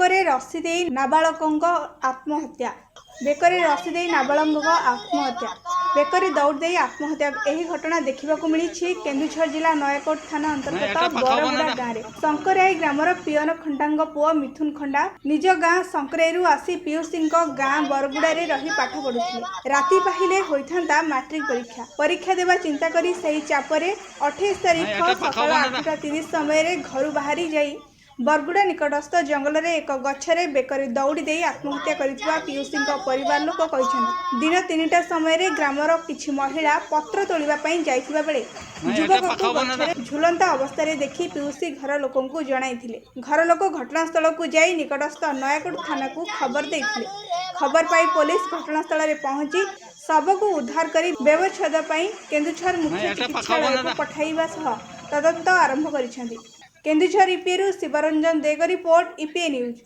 ବେକରେ ରଶି ଦେଇ ନାବାଳକଙ୍କ ଆତ୍ମହତ୍ୟା। ବେକରେ ରଶି ଦେଇ ନାବାଳକଙ୍କ ଆତ୍ମହତ୍ୟା। ବେକରେ ଦଉଡ଼ି ଦେଇ ଆତ୍ମହତ୍ୟା। ଏହି ଘଟଣା ଦେଖିବାକୁ ମିଳିଛି କେନ୍ଦୁଝର ଜିଲ୍ଲା ନୟାକୋଟ ଥାନା ଅନ୍ତର୍ଗତ ବରଗୁଡ଼ା ଗାଁରେ। ଶଙ୍କରାଇ ଗ୍ରାମର ପିଅନ ଖଣ୍ଡାଙ୍କ ପୁଅ ମିଥୁନ ଖଣ୍ଡା ନିଜ ଗାଁ ଶଙ୍କରାଇରୁ ଆସି ପିଉସୀଙ୍କ ଗାଁ ବରଗୁଡ଼ାରେ ରହି ପାଠ ପଢୁଥିଲେ। ରାତି ପାହିଲେ ହୋଇଥାନ୍ତା ମାଟ୍ରିକ ପରୀକ୍ଷା। ପରୀକ୍ଷା ଦେବା ଚିନ୍ତା କରି ସେହି ଚାପରେ 28 ତାରିଖ ସକାଳ 8:30 ସମୟରେ ଘରୁ ବାହାରି ଯାଇ ବରଗୁଡ଼ା ନିକଟସ୍ଥ ଜଙ୍ଗଲରେ ଏକ ଗଛରେ ବେକରେ ଦଉଡ଼ି ଦେଇ ଆତ୍ମହତ୍ୟା କରିଥିବା ପିଉସୀଙ୍କ ପରିବାର ଲୋକ କହିଛନ୍ତି। ଦିନ 3ଟା ସମୟରେ ଗ୍ରାମର କିଛି ମହିଳା ପତ୍ର ତୋଳିବା ପାଇଁ ଯାଇଥିବା ବେଳେ ଯୁବକକୁ ଗଛରେ ଝୁଲନ୍ତା ଅବସ୍ଥାରେ ଦେଖି ପିଉସୀ ଘର ଲୋକଙ୍କୁ ଜଣାଇଥିଲେ। ଘର ଲୋକ ଘଟଣାସ୍ଥଳକୁ ଯାଇ ନିକଟସ୍ଥ ନୟାଗଡ଼ ଥାନାକୁ ଖବର ଦେଇଥିଲେ। ଖବର ପାଇ ପୋଲିସ ଘଟଣାସ୍ଥଳରେ ପହଞ୍ଚି ଶବକୁ ଉଦ୍ଧାର କରି ବ୍ୟବଚ୍ଛେଦ ପାଇଁ କେନ୍ଦୁଝର ମୁଖ୍ୟ ଚିକିତ୍ସାଳୟକୁ ପଠାଇବା ସହ ତଦନ୍ତ ଆରମ୍ଭ କରିଛନ୍ତି। କେନ୍ଦୁଝର ଇପିଏରୁ ଶିବରଞ୍ଜନ ଦେଙ୍କ ରିପୋର୍ଟ, ଇପିଏ ନ୍ୟୁଜ୍।